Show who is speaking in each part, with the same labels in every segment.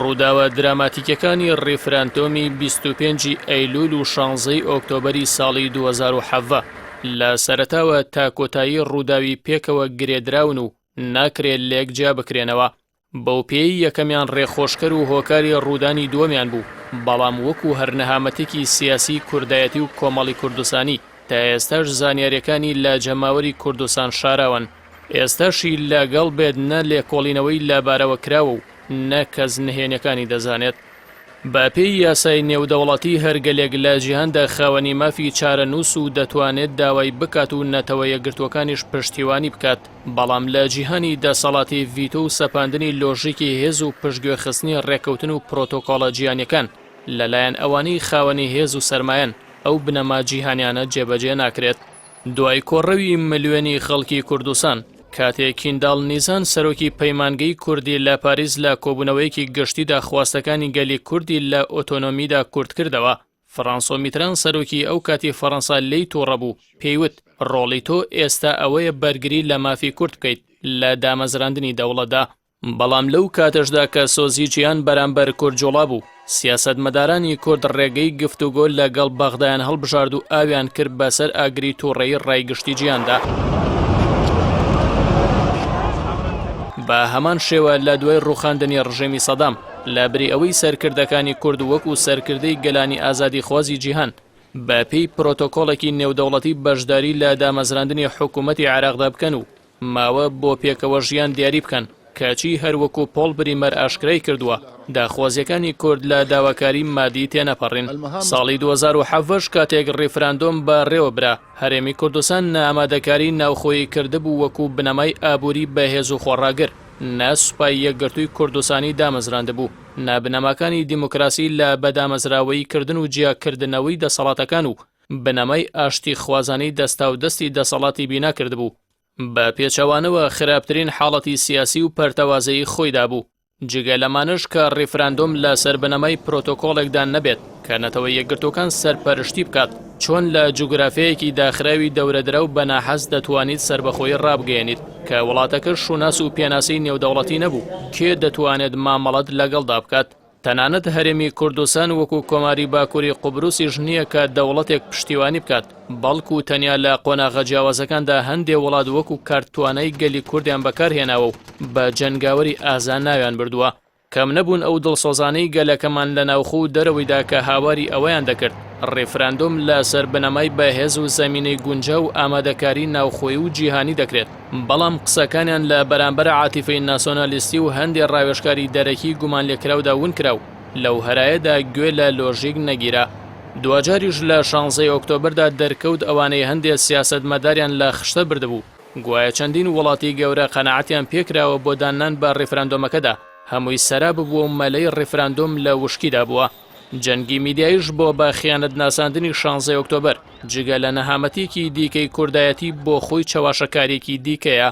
Speaker 1: ڕووداوە دراماتیکەکانی ڕیفراندۆمی 25 ی ئەیلول و 16 ی ئۆکتۆبەری ساڵی 2017 لە سەرەتاوە تا کۆتایی ڕووداوی پێکەوە گرێدراون و ناکرێ لێک جیا بکرێنەوە. بەوپێیەی یەکەمیان ڕێخۆشکەر و هۆکاری ڕوودانی دووەمیان بوو، بەڵام وەکو هەر نەهامەتێکی سیاسی کوردایەتی و کۆمەڵی کوردستانی، تا ئێستاش زانیاریەکانی لە جەماوەری کوردستان شاراوەن. ئێستاشی لە گەڵ بێت نە لێکۆڵینەوەی لە بارەوە کراوە و نە کەس نهێنیەکانی دەزانێت. بە پێی یاسای نێودەوڵەتی هەر گەلێک لە جیهاندا خاوەنی مافی چارەنووس و دەتوانێت داوای بکات و نەتەوە یەکگرتووەکانیش پشتیوانی بکات، بەڵام لە جیهانی دەسەڵاتی ڤیتۆ و سەپاندنی لۆژیکی هێز و پشتگوێخستنی ڕێککەوتن و پرۆتۆکۆڵە جیهانیەکان لە لایەن ئەوانەی خاوەنی هێز و سەرمایەن ئەو بنەما جیهانیانە جێبەجێ ناکرێت. دوای کۆڕەوی ملیۆنی خەڵکی کوردستان، کاتێ کینداڵ نیزان سەرۆکی پەیمانگەی کوردی لە پاریس لە کۆبوونەوەیەکی گشتیدا خواستەکانی گەلی کوردی لە ئۆتۆنۆمیدا کورتکردەوە، فرانسۆ میتران سەرۆکی ئەو کاتی فەڕەنسا لێی توڕە بوو، پێی وت، ڕۆڵی تۆ ئێستا ئەوەیە بەرگری لە مافی کورد بکەیت لە دامەزراندنی دەوڵەتدا. بەڵام لەو کاتەشدا کە سۆزی جیهان بەرامبەر کورد جوڵابوو، سیاسەتمەدارانی کورد ڕێگەی گفتوگۆ لە گەڵ بەغدایان هەڵبژارد و ئاویان کرد بەسەر ئاگری توڕەیی ڕای گشتی جیهاندا. بە هەمان شێوە لە دوای ڕووخاندنی ڕژێمی سەدام، لە بری ئەوەی سەرکردەکانی کورد وەکو سەرکردەی گەلانی ئازادیخوازی جیهان بە پێی پرۆتۆکۆڵێکی نێودەوڵەتی بەشداری لە دامەزراندنی حکوومەتی عێراقدا بکەن و ماوە بۆ پێکەوە ژیان دیاری بکەن، کەچی هەر وەکو پۆڵ بریمەر ئاشکرای کردووە، داخوازییەکانی کورد لە داواکاری مادی تێنەپەڕین. ساڵی 2017 کاتێک ڕیفراندۆم بە ڕێوە برا، هەرێمی کوردستان نائامادەکاری ناوخۆیی کردبوو وەکو بنەمای ئابووری بەهێز و خۆڕاگر، نە سوپای یەکگرتووی کوردستانی دامەزراندبوو، نە بنەماکانی دیموکراسی لە بەدامەزراوەیی کردن و جیاکردنەوەی دەسەڵاتەکان و بنەمای ئاشتیخوازانەی دەستاودەستی دەسەڵاتی بینا کردبوو، بە پێچەوانەوە خراپترین حاڵەتی سیاسی و پەرتەوازەیی خۆیدا بوو. جگە لەمانەش کە ڕیفراندۆم لە سەر بنەمای پرۆتۆکۆڵێکدا نەبێت کە نەتەوە یەکگرتووەکان سەرپەرشتی بکات، چۆن لە جوگرافیایەکی داخراوی دەورەدراو بە ناحەز دەتوانیت سەربەخۆیی ڕابگەیەنیت کە وڵاتەکەش شوناس و پێناسەی نێودەوڵەتی نەبوو، کێ دەتوانێت مامەڵەت لەگەڵدا بکات؟ تەنانەت هەرێمی کوردستان وەکو کۆماری باکوری قوبروسیش نییە کە دەوڵەتێک پشتیوانی بکات، بەڵکو تەنیا لە قۆناغە جیاوازەکاندا هەندێ وڵات وەکو کارت توانای گەلی کوردیان بەکارهێناوە و بە جەنگاوەری ئازا ناویان بردووە. کەم نەبوون ئەو دڵسۆزانەی گەلەکەمان لە ناوخۆ و دەرەوەیدا کە هاواری ئەوەیان دەکرد ڕیفراندۆم لە سەر بنەمای بەهێز و زەمینەی گونجاو و ئامادەکاری ناوخۆیی و جیهانی دەکرێت، بەڵام قسەکانیان لە بەرامبەر عاتیفەی ناسۆنالیستی و هەندێ ڕاوێژکاری دەرەکی گومانلێکراودا ون کرا و لەو هەرایەدا گوێ لە لۆژیک نەگیرا. دواجاریش لە شانزەی ئۆکتۆبەردا دەرکەوت ئەوانەی هەندێ سیاسەتمەداریان لە خشتە بردبوو، گوایە چەندین وڵاتی گەورە قەناعەتیان پێکراوە بۆ داننان بە ڕیفراندۆمەکەدا، هەمووی سەراب بووە و مەلەی ڕیفراندۆم لە وشکیدا بووە. جەنگی میدیاییش بۆ بە خیانەت ناساندنی شانزەی ئۆکتۆبەر، جگە لە نەهامەتیەکی دیکەی کوردایەتی بۆ خۆی چەواشەکاریەکی دیکەیە.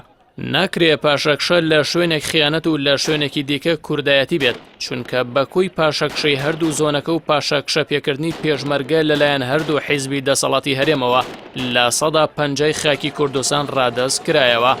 Speaker 1: ناکرێ پاشەکشە لە شوێنێک خیانەت و لە شوێنێکی دیکە کوردایەتی بێت، چونکە بە کۆی پاشەکشەی هەردوو زۆنەکە و پاشەکشە پێکردنی پێشمەرگە لەلایەن هەردوو حیزبی دەسەڵاتی هەرێمەوە لە سەدا پەنجای خاکی کوردستان ڕادەست کرایەوە.